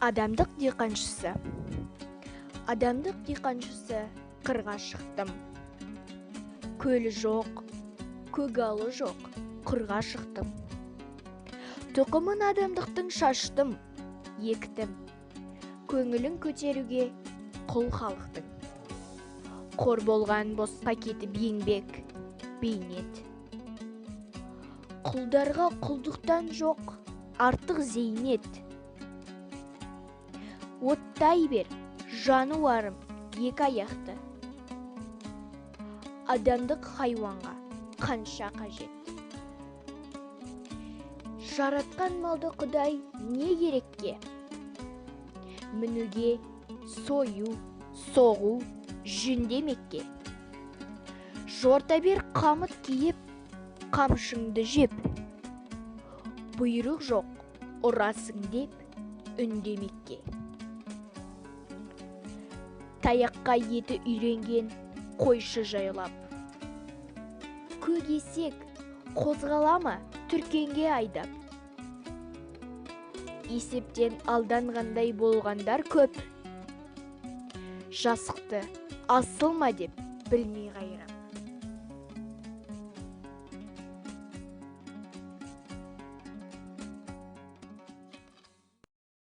Адамдық диқаншысы. Адамдық диқаншысы, қырға шықтым. Көлі жоқ, көгалы жоқ, қырға шықтым. Тұқымын адамдықтың шаштым, ектім. Көңілін көтеруге құл халықтың. Қор болған босқа кетіп еңбек, бейнет. Құлдарға құлдықтан жоқ, артық зейнет. Оттай бер, жануарым, екі аяқты. Адамдық хайуанға қанша қажет. Жаратқан малды Құдай не керекке? Мінуге, сою, соғу, жүндемекке. Жорта бер қамыт киіп, қамшыңды жеп. Бұйрық жоқ, ұрасың деп үндемекке. Таяққа еті үйренген қойшы жайлап. Көк есек қозғала ма түркенге айдап. Есептен алданғандай болғандар көп. Жасықты асылма деп білмей қайрап.